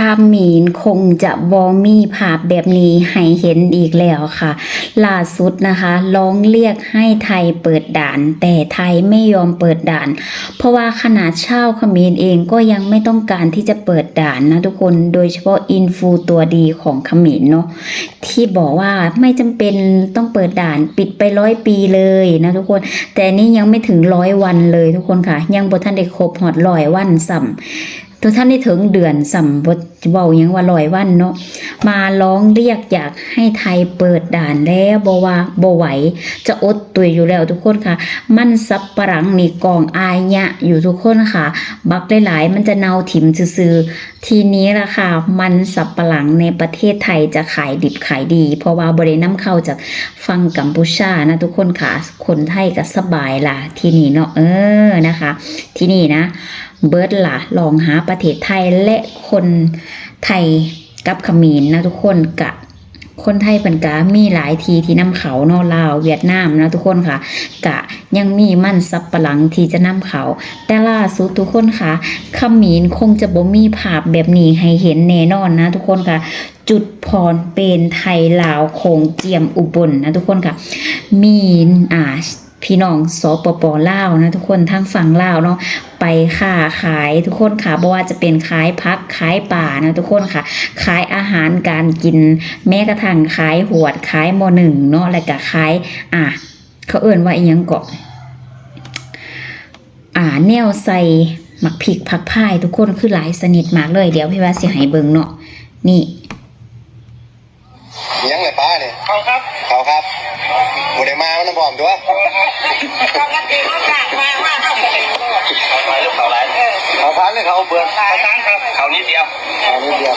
ຂະເໝນຄົງຈະບໍ່ມີພາບແບບນີ້ໃຫ້ເຫັນອີກແລ້ວຄ່ະ. ລ່າສຸດນະຄະ ຮ້ອງຮຽກໃຫ້ໄທເປີດດ່ານ ແຕ່ໄທໄມ່ຍອມເປີດດ່ານ ເພາະວ່າຂະໜາດຊາວຂະເໝນເອງກໍຍັງໄມ່ຕ້ອງການທີ່ຈະເປີດດ່ານນະທຸກຄົນ, ໂດຍສະເພາະອິນຟູຕົວດີຂອງຂະເໝນເນາະ ທີ່ບອກວ່າ ໄມ່ຈຳເປັນຕ້ອງເປີດດ່ານ ປິດໄປຮ້ອຍປີເລີຍນະທຸກຄົນ. ແຕ່ນີ້ຍັງໄມ່ເຖິງຮ້ອຍວັນເລີຍທຸກຄົນຄ່ະ, ຍັງບໍ່ທັນໄດ້ຄົບຮອດຮ້ອຍວັນຊ້ຳ. ບໍ່ທັນໄດ້ເຖິງເດືອນຊ້ຳ, ບໍ່ ຈະເວົ້າຫຍັງວ່າຮ້ອຍວັນເນາະ. ມາຮ້ອງຮຽກຢາກໃຫ້ໄທເປີດດ່ານແລ້ວ, ບໍ່ວ່າບໍ່ໄຫວ, ຈະອົດຕຸຍຢູ່ແລ້ວທຸກຄົນຄ່ະ. ມັນສັບປະຫຼັງນີ້ກອງອາຍະຢູ່ທຸກຄົນຄ່ະ, ບັກຫຼາຍໆ ມັນຈະເນົ່າຖິ້ມຊື່ໆ. ທີນີ້ລະຄ່ະ ມັນສັບປະຫຼັງໃນປະເທດໄທຈະຂາຍດິບຂາຍດີ ເພາະວ່າບໍ່ໄດ້ນຳເຂົ້າຈາກຝັ່ງກຳປູເຈຍນະທຸກຄົນຄ່ະ. ຄົນໄທກໍສະບາຍລະທີນີ້ເນາະ, ເອີ ນະຄະ. ທີນີ້ນະ ເບິດລະ ລອງຫາປະເທດໄທ ແລະ ຄົນໄທກັບຂະເໝນນະທຸກຄົນ. ກະຄົນໄທເພິ່ນກະມີຫຼາຍທີ່ທີ່ນຳເຂົ້າເນາະ, ລາວ ຫວຽດນາມນະທຸກຄົນຄ່ະ, ກະຍັງມີມັນສັບປະຫຼັງທີ່ຈະນຳເຂົ້າ. ແຕ່ລ່າສຸດທຸກຄົນຄ່ະ ຂະເໝນຄົງຈະບໍ່ມີພາບແບບນີ້ໃຫ້ເຫັນແນ່ນອນນະທຸກຄົນຄ່ະ. ຈຸດຜ່ອນເປັນໄທລາວໂຂງຈຽມອຸບົນນະທຸກຄົນຄ່ະ, ມີ ອ່າ ພີ່ນ້ອງ ສປປ ລາວນະທຸກຄົນ, ທາງຝັ່ງລາວເນາະ ໄປຄ້າຂາຍທຸກຄົນຄ່ະ, ບໍ່ວ່າຈະເປັນຂາຍຜັກຂາຍປານະທຸກຄົນຄ່ະ, ຂາຍອາຫານການກິນ, ແມ້ກະທັ່ງຂາຍຫວດ ຂາຍໝໍ້ໜຶ້ງເນາະ, ແລ້ວກະຂາຍ ອ່າ ເຂົາເອີ້ນວ່າອີ່ຫຍັງເກາະ ອ່າ ແນວໃສ່ໝາກພິກຜັກພາຍທຸກຄົນ, ຄືຫຼາຍຊະນິດມາກເລີຍ. ດຽວເພວ່າຊິໃຫ້ເບິ່ງເນາະ, ນີ້ ຫຍັງແຫຼະປ້ານີ້? ເຂົ້າຄັບ ເຂົ້າຄັບ. ບໍ່ໄດ້ມານຳພ້ອມຕົວະ. ເຂົ້າຄັບ ເຂົ້າຫຼາຍ ເຂົ້າຫຼາຍ ເອີ ເຂົ້າພັນ ຫຼື ເຂົ້າເປືອກ? ເຂົ້າພັນຄັບ ເຂົ້ານິດດຽວ ເຂົ້ານິດດຽວ.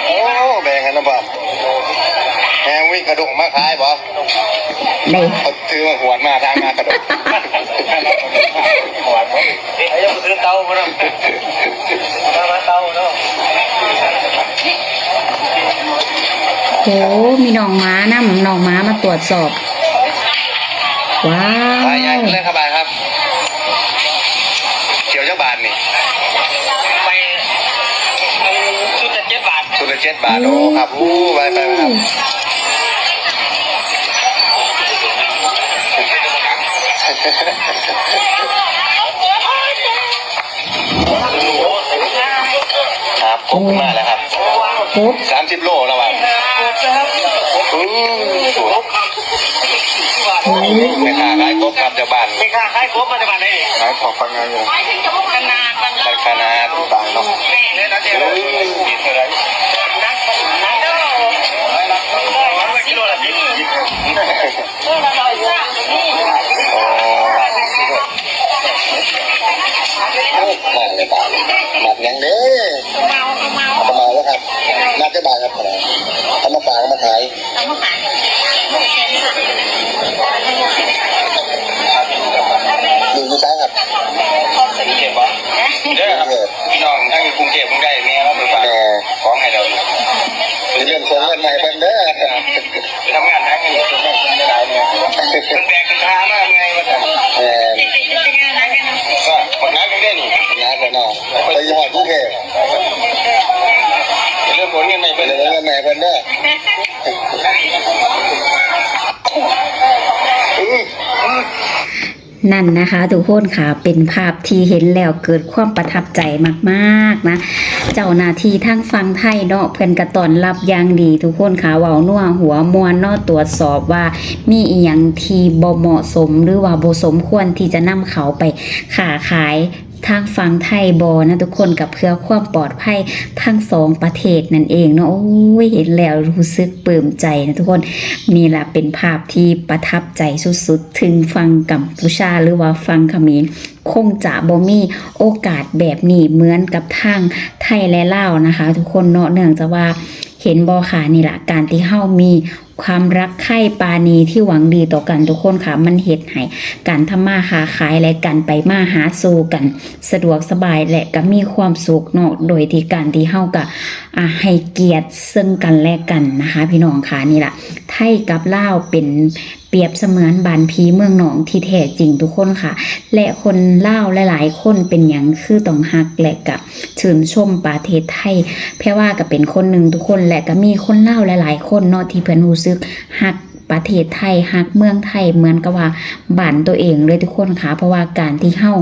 ໂອ້ ແບ່ງກັນນຳພ້ອມ. ແຮງວິກກະດົກມາຂາຍບໍ່? ໄດ້ ເຂົາຖືໝາກຫວດມາ ທາງມາກະດົກ ຫວດບໍ່? ເອີ ຍັງບໍ່ຖືເຕົາບໍ່ນຳ ມາເຕົາເນາະ. ໂອ້ ມີນ້ອງໝານຳ, ນ້ອງໝາມາຕວດສອບ. ວ້າວ ໄປໃຫຍ່ເລີຍຄັບ ອ້າຍຄັບ. ກ່ຽວຈັກບາດນີ້? ໄປ ອັນ ຊຸດລະເຈັດບາດ ຊຸດລະເຈັດບາດ. ໂອ້ ໂອ້ ຄັບ. ໂອ້ ໄປ ໄປ ໄປຄັບ. ຄັບ ກົບຂຶ້ນມາແລ້ວຄັບ. ກົບ ສາມສິບໂລແລ້ວວ່າ. ອືມ ໂອ້ ແມ່ຄ້າຂາຍກົບຄັບ ຈາກບ້ານ. ແມ່ຄ້າຂາຍກົບມາຈາກບ້ານໃດ? ຂາຍຂອງພັງງາຢູ່ ຂະໜາດ ຂະໜາດຕ່າງເນາະ. ກິໂລລະສິບ. ໂອ້ ໂອ້ ໝາກຫຍັງເດ້? ເອົາມາແລ້ວຄັບ. ໜ້າຈະບາດຄັບ. ເອົາມາຝາກ ເອົາມາຂາຍ. ເອົາມາຂາຍ. ຢູ່ ຢູ່ໃສຄັບ? ເກັບບໍ່? ເດີ ພີ່ນ້ອງທາງຢູ່ກຸງເທບ ເພິ່ນໄດ້ແມ່ເຮົາໄປຝາກ ແມ່ ຂອງໃຫ້ແລ້ວ. ຢ່າລືມສົ່ງເງິນມາໃຫ້ເພິ່ນເດີ. ໄປທຳງານຫາເງິນ ສົ່ງໃຫ້ເພິ່ນຫຼາຍໆແດ່. ເພິ່ນແບກຂຶ້ນຄາມາເມື່ອຍວ່າຊັ້ນ. ແມ່ນ. ບັກໜັກເດ້ນີ້. ໜັກແລ້ວເນາະ. ໄປຮອດກຸງເທບ. ຢ່າລືມໂອນເງິນມາໃຫ້ເພິ່ນເດີ. ໂອນເງິນມາໃຫ້ເພິ່ນເດີ. ນັ້ນນະຄະທຸກຄົນຄ່ະ ເປັນພາບທີ່ເຫັນແລ້ວເກີດຄວາມປະທັບໃຈມາກໆນະ. ເຈົ້າໜ້າທີ່ທາງຝັ່ງໄທເນາະ ເພິ່ນກະຕ້ອນຮັບຢ່າງດີທຸກຄົນຄ່ະ, ເວົ້ານົວຫົວມ່ວນເນາະ, ຕວດສອບວ່າມີອີ່ຫຍັງທີ່ບໍ່ເໝາະສົມ ຫຼືວ່າບໍ່ສົມຄວນທີ່ຈະນຳເຂົ້າໄປຄ້າຂາຍ ທາງຝັ່ງໄທບໍ່ນະທຸກຄົນ, ກະເພື່ອຄວາມປອດໄພທັງສອງປະເທດນັ້ນເອງເນາະ. ໂອ້ຍ ເຫັນແລ້ວຮູ້ສຶກປຶ້ມໃຈນະທຸກຄົນ. ນີ້ລະເປັນພາບທີ່ປະທັບໃຈສຸດໆ, ເຖິງຝັ່ງກຳປູເຈຍ ຫຼືວ່າຝັ່ງຂະເໝນ ຄົງຈະບໍ່ມີໂອກາດແບບນີ້ເໝືອນກັບທາງໄທ ແລະ ລາວນະຄະທຸກຄົນເນາະ. ເນື່ອງຈາກວ່າ ເຫັນບໍ່ຄະ ນີ້ລະ ການທີ່ເຮົາມີ ຄວາມຮັກໃຄ່ປານີທີ່ຫວັງດີຕໍ່ກັນທຸກຄົນຄ່ະ, ມັນເຮັດໃຫ້ການທຳມາຄ້າຂາຍ ແລະ ການໄປມາຫາສູ່ກັນສະດວກສະບາຍ ແລະ ກະມີຄວາມສຸກເນາະ, ໂດຍທີ່ການທີ່ເຮົາກະ ອ່າ ໃຫ້ກຽດເຊິ່ງກັນແລະກັນນະຄະ ພີ່ນ້ອງຄ່ະ. ນີ້ລະ ໄທ ກັບລາວເປັນປຽບສະເໝືອນບ້ານພີ່ເມືອງນ້ອງທີ່ແທ້ຈິງທຸກຄົນຄ່ະ ແລະ ຄົນລາວຫຼາຍໆຄົນເປັນຫຍັງຄືຕ້ອງຮັກ ແລະ ກະຊື່ນຊົມປະເທດໄທ. ແພວ່າກະເປັນຄົນໜຶ່ງທຸກຄົນ ແລະ ກະມີຄົນລາວຫຼາຍໆຄົນເນາະ ທີ່ເພິ່ນຮູ້ສຶກຮັກປະເທດໄທ ຮັກເມືອງໄທ ເໝືອນກັບວ່າບ້ານໂຕເອງເລີຍທຸກຄົນຄ່ະ. ເພາະວ່າການທີ່ເຮົາ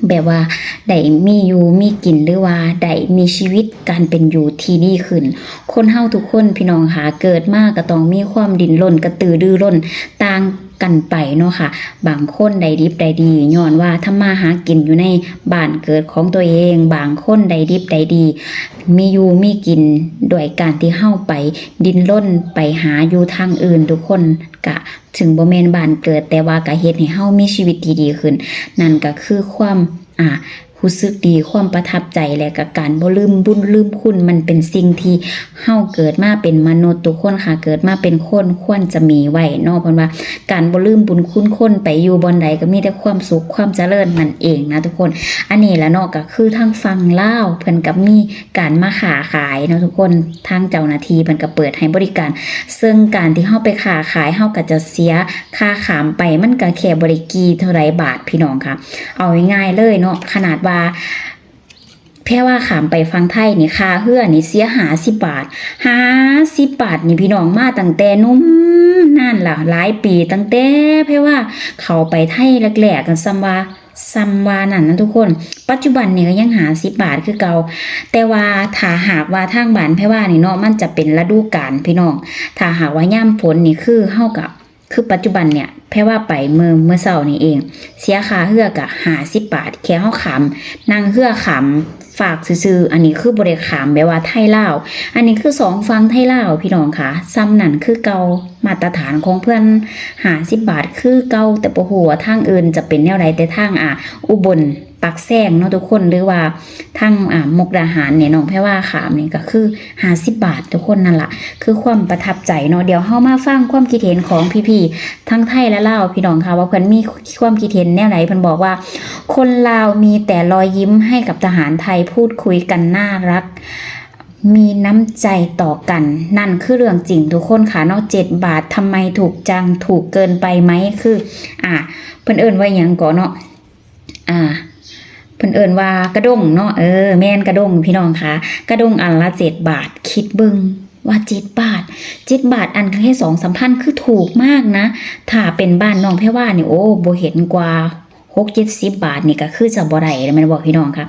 ແບບວ່າໄດ້ມີຢູ່ມີກິນ ຫຼືວ່າໄດ້ມີຊີວິດການເປັນຢູ່ທີ່ດີຂຶ້ນ. ຄົນເຮົາທຸກຄົນພີ່ນ້ອງຄ່ະ ເກີດມາກໍຕ້ອງມີຄວາມດີ້ນລົນກະຕືລືລົ້ນຕ່າງກັນໄປເນາະຄ່ະ. ບາງຄົນໄດ້ດິບໄດ້ດີຍ້ອນວ່າທຳມາຫາກິນຢູ່ໃນບ້ານເກີດຂອງຕົວເອງ, ບາງຄົນໄດ້ດິບໄດ້ດີ ມີຢູ່ມີກິນດ້ວຍການທີ່ເຮົາໄປດີ້ນລົນໄປຫາຢູ່ທາງອື່ນ. ທຸກຄົນກະ ເຖິງບໍ່ແມ່ນບ້ານເກີດ ແຕ່ວ່າກະເຮັດໃຫ້ເຮົາມີຊີວິດທີ່ດີຂຶ້ນ. ນັ້ນກະຄືຄວາມ ອ່າ ຮູ້ສຶກດີ ຄວາມປະທັບໃຈ ແລະ ກະການບໍ່ລືມບຸນລືມຄຸນ. ມັນເປັນສິ່ງທີ່ເຮົາເກີດມາເປັນມະນຸດທຸກຄົນຄ່ະ ເກີດມາເປັນຄົນຄວນຈະມີໄວ້ເນາະ. ເພິ່ນວ່າການບໍ່ລືມບຸນຄຸນຄົນ ໄປຢູ່ບ່ອນໃດກະມີແຕ່ຄວາມສຸກຄວາມຈະເລີນນັ້ນເອງນະທຸກຄົນ. ອັນນີ້ລະເນາະ ກະຄືທາງຝັ່ງລາວເພິ່ນກະມີ ການມາຄ້າຂາຍເນາະທຸກຄົນ ທາງເຈົ້າໜ້າທີ່ເພິ່ນກະເປີດໃຫ້ບໍລິການ ເຊິ່ງການທີ່ເຮົາໄປຄ້າຂາຍ ເຮົາກະຈະເສຍຄ່າຂ້າມໄປ ມັນກະແຄ່ບໍ່ໄດ້ກີ່ເທົ່າໃດບາດພີ່ນ້ອງຄ່ະ. ເອົາງ່າຍໆເລີຍເນາະ ຂະໜາດວ່າແພວ່າຂ້າມໄປຝັ່ງໄທນີ້ ຄ່າເຮືອນີ້ເສຍຫ້າສິບບາດ, ຫ້າສິບບາດນີ້ພີ່ນ້ອງ ມາຕັ້ງແຕ່ໜຸ່ມນານລະ ຫຼາຍປີ ຕັ້ງແຕ່ແພວ່າເຂົ້າໄປໄທແລກໆ ກະສ່ຳວ່າ ສ່ຳວ່ານັ້ນນະທຸກຄົນ. ປັດຈຸບັນນີ້ກະຍັງຫ້າສິບບາດຄືເກົ່າ ແຕ່ວ່າຖ້າຫາກວ່າທາງບ້ານແພວ່ານີ້ເນາະ ມັນຈະເປັນລະດູການພີ່ນ້ອງ. ຖ້າຫາກວ່າຍາມຝົນນີ້ ຄືເຮົາກະ ຄືປັດຈຸບັນເນຍ ແພວ່າໄປເມື່ອ ເມື່ອເຊົ້ານີ້ເອງ ເສຍຄ່າເຮືອກະຫ້າສິບບາດ ແຄ່ເຮົາຂ້າມ ນັ່ງເຮືອຂ້າມຟາກຊື່ໆ. ອັນນີ້ຄືບໍ່ໄດ້ຂ້າມແບບວ່າໄທລາວ ອັນນີ້ຄືສອງຝັ່ງໄທລາວພີ່ນ້ອງຄ່ະ. ສ່ຳນັ້ນຄືເກົ່າ ມາດຕະຖານຂອງເພິ່ນ ຫ້າສິບບາດຄືເກົ່າ ແຕ່ບໍ່ຮູ້ວ່າທາງອື່ນຈະເປັນແນວໃດ ແຕ່ທາງ ອ່າ ອຸບົນ ປາກແຊງເນາະທຸກຄົນ ຫຼືວ່າທາງ ອ່າ ມຸກດາຫານນີ້ ນ້ອງແພວ່າຂ້າມນີ້ກະຄືຫ້າສິບບາດທຸກຄົນ. ນັ້ນລະຄືຄວາມປະທັບໃຈເນາະ. ດຽວເຮົາມາຟັງຄວາມຄິດເຫັນຂອງພີ່ໆທັງໄທ ແລະ ລາວ ພີ່ນ້ອງຄ່ະ ວ່າເພິ່ນມີຄວາມຄິດເຫັນແນວໃດ. ເພິ່ນບອກວ່າ ຄົນລາວມີແຕ່ລອຍຍິ້ມໃຫ້ກັບທະຫານໄທ ພູດຄຸຍກັນໜ້າຮັກ ມີນ້ຳໃຈຕໍ່ກັນ ນັ້ນຄືເລື່ອງຈິງທຸກຄົນຄ່ະເນາະ. ເຈັດບາດ ທຳໄມຖືກຈັງ ຖືກເກີນໄປໄໝ? ຄື ອ່າ ເພິ່ນເອີ້ນວ່າຫຍັງເກາະເນາະ ອ່າ ເພິ່ນເອີ້ນວ່າກະດົງເນາະ. ເອີ ແມ່ນກະດົງພີ່ນ້ອງຄ່ະ ກະດົງອັນລະເຈັດບາດ. ຄິດເບິ່ງວ່າເຈັດບາດ ເຈັດບາດ ອັນກະແຄ່ສອງສາມພັນ ຄືຖືກມາກນະ. ຖ້າເປັນບ້ານນ້ອງແພວ່ານີ້ ໂອ້ ບໍ່ເຫັນກວ່າ ຫົກເຈັດສິບບາດນີ້ກະຄືຈະບໍ່ໄດ້ແລ້ວແມ່ນບໍ່ພີ່ນ້ອງຄ່ະ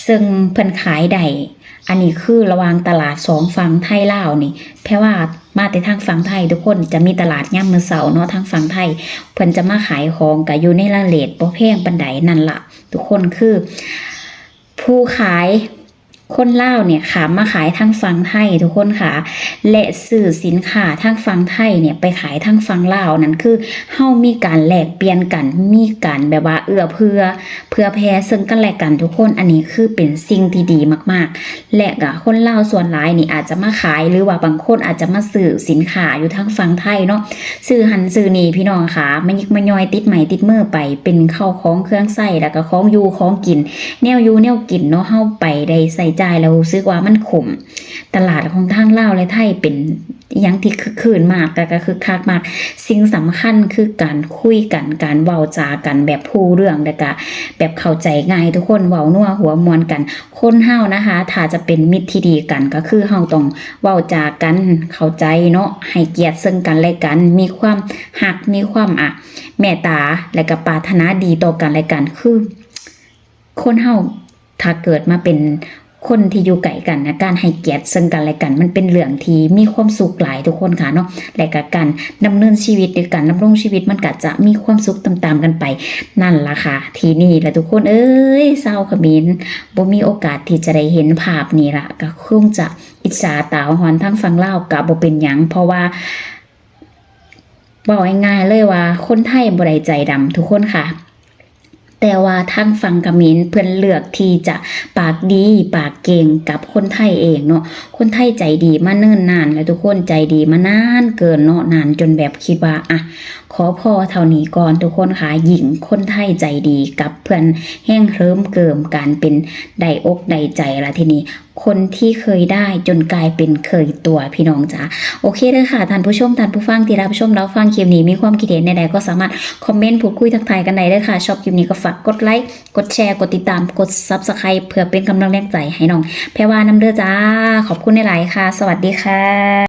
ເຊິ່ງເພິ່ນຂາຍໄດ້. ອັນນີ້ຄືລະຫວ່າງຕະຫຼາດສອງຝັ່ງໄທລາວນີ້ ແພວ່າມາແຕ່ທາງຝັ່ງໄທ ທຸກຄົນ ຈະມີຕະຫຼາດຍາມມື້ເຊົ້າເນາະ ທາງຝັ່ງໄທ ເພິ່ນຈະມາຂາຍຂອງ ກະຢູ່ໃນລະເຣດບໍ່ແພງປານໃດ. ນັ້ນລະທຸກຄົນ ຄືຜູ້ຂາຍ ຄົນລາວເນຍຂ້າມມາຂາຍທາງຝັ່ງໄທທຸກຄົນຄ່ະ ແລະ ຊື້ສິນຄ້າທາງຝັ່ງໄທເນຍໄປຂາຍທາງຝັ່ງລາວ ນັ້ນຄືເຮົາມີການແລກປ່ຽນກັນ ມີການແບບວ່າເອື້ອເຟື້ອເຜື່ອແຜ່ເຊິ່ງກັນແລະກັນທຸກຄົນ. ອັນນີ້ຄືເປັນສິ່ງທີ່ດີມາກໆ ແລະ ກະຄົນລາວສ່ວນຫຼາຍນີ້ອາດຈະມາຂາຍ ຫຼືວ່າບາງຄົນອາດຈະມາຊື້ສິນຄ້າຢູ່ທາງຝັ່ງໄທເນາະ ຊື້ຫັ້ນຊື້ນີ້ພີ່ນ້ອງຄ່ະ ມາຍິກມາຍ່ອຍ ຕິດໄມ້ຕິດມືໄປ ເປັນເຂົ້າຂອງເຄື່ອງໃຊ້ ແລ້ວກະຂອງຢູ່ຂອງກິນ ແນວຢູ່ແນວກິນເນາະ ເຮົາໄປໄດ້ໃຊ້ຈ່າຍແລ້ວຮູ້ສຶກວ່າມັນຄຸ້ມ. ຕະຫຼາດຂອງທາງລາວ ແລະ ໄທເປັນອີ່ຫຍັງທີ່ຄຶກຄື້ນມາກ ແລ້ວກະຄຶກຄັກມາກ. ສິ່ງສຳຄັນຄືການຄຸຍກັນ ການເວົ້າຈາກັນແບບຮູ້ເລື່ອງ ແລ້ວກະແບບເຂົ້າໃຈງ່າຍ ທຸກຄົນເວົ້ານົວຫົວມ່ວນກັນ. ຄົນເຮົານະຄະ ຖ້າຈະເປັນມິດທີ່ດີກັນ ກະຄືເຮົາຕ້ອງເວົ້າຈາກັນເຂົ້າໃຈເນາະ ໃຫ້ກຽດເຊິ່ງກັນແລະກັນ ມີຄວາມຮັກ ມີຄວາມ ອະ ແມ່ດຕາ ແລະກະປາດຖະໜາດີຕໍ່ກັນແລະກັນ. ຄື ຄົນເຮົາຖ້າເກີດມາເປັນຄົນທີ່ຢູ່ໃກ້ກັນນະ ການໃຫ້ກຽດເຊິ່ງກັນແລະກັນ ມັນເປັນເລື່ອງທີ່ມີຄວາມສຸກຫຼາຍທຸກຄົນຄ່ະເນາະ ແລະກະການດຳເນີນຊີວິດ ຫຼືການດຳລົງຊີວິດ ມັນກະຈະມີຄວາມສຸກຕາມໆກັນໄປນັ້ນລະຄ່ະ. ທີນີ້ລະທຸກຄົນເອີຍ ຊາວຂະເໝນບໍ່ມີໂອກາດທີ່ຈະໄດ້ເຫັນພາບນີ້ລະ ກະຄົງຈະອິດສາຕາຫອນທາງຝັ່ງລາວ ກະບໍ່ເປັນຫຍັງ ເພາະວ່າ ເວົ້າງ່າຍໆເລີຍວ່າຄົນໄທບໍ່ໄດ້ໃຈດຳທຸກຄົນຄ່ະ ແຕ່ວ່າທາງຝັ່ງຂະເໝນເພິ່ນເລືອກທີ່ຈະປາກດີປາກເກັ່ງກັບຄົນໄທເອງເນາະ. ຄົນໄທໃຈດີມາເນີນນານແລ້ວທຸກຄົນ ໃຈດີມານານເກີນເນາະ ນານຈົນແບບຄິດວ່າ ອະ ຂໍພໍເທົ່ານີ້ກ່ອນທຸກຄົນຄ່ະ. ຍິ່ງຄົນໄທໃຈດີກັບເພິ່ນ ແຮງເຫີມເກີມການເປັນໄດ້ອົກໄດ້ໃຈລະທີນີ້. คนที่เคยได้จนกลายเป็นเคยตัว พี่น้องจ๋า โอเคเด้อค่ะ ท่านผู้ชม ท่านผู้ฟังที่รับชมรับฟังคลิปนี้ มีความคิดเห็นแนวใดก็สามารถคอมเมนต์พูดคุยทักทายกันได้เด้อค่ะ ชอบคลิปนี้ก็ฝากกดไลก์ กดแชร์ กดติดตาม กด Subscribe เพื่อเป็นกำลังแรงใจให้น้องแพรวานำเด้อจ้า ขอบคุณหลายๆค่ะ สวัสดีค่ะ